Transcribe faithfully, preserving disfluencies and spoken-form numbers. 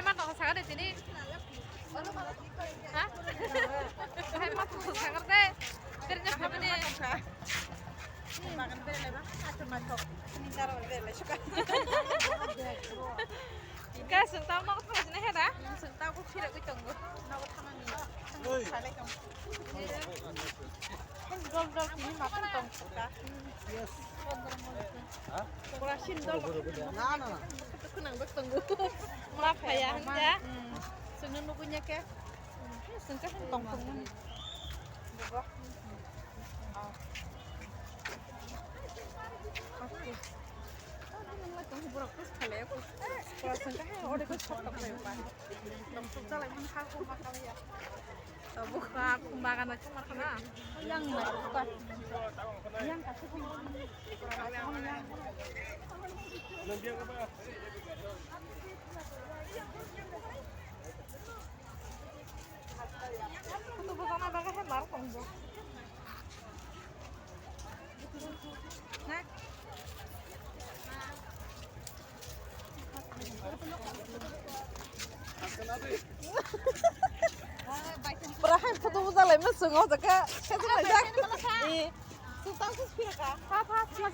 Hai ma tong sakar de tini. Ha? Hai ma tong sakar de. Ternyata kami ni. Makan bere leba, ato matok. Ni karo bere le suka. Ka sung tau nok thang sini heda. Sung tau ko khira ko tongo. Nok thang ni. Salai tong. Dol dol tini makan tong suka. Yes. Pura sin dol. Na na na. Kunang bek tongo. Ma phaya hanja. Sung no nugunya ke. Sung ka tong tong. Bugo. Tabuk ha khumba gana chumar khana. Yang ma khumba. Yang ka khumba. Kutu bujana bagwi hai mar tongbo. Na? Pura hai kutu bujalai ma sungo jaka. Kajak lai jak. Eh. Sutang sus piraka. Pha pha pha.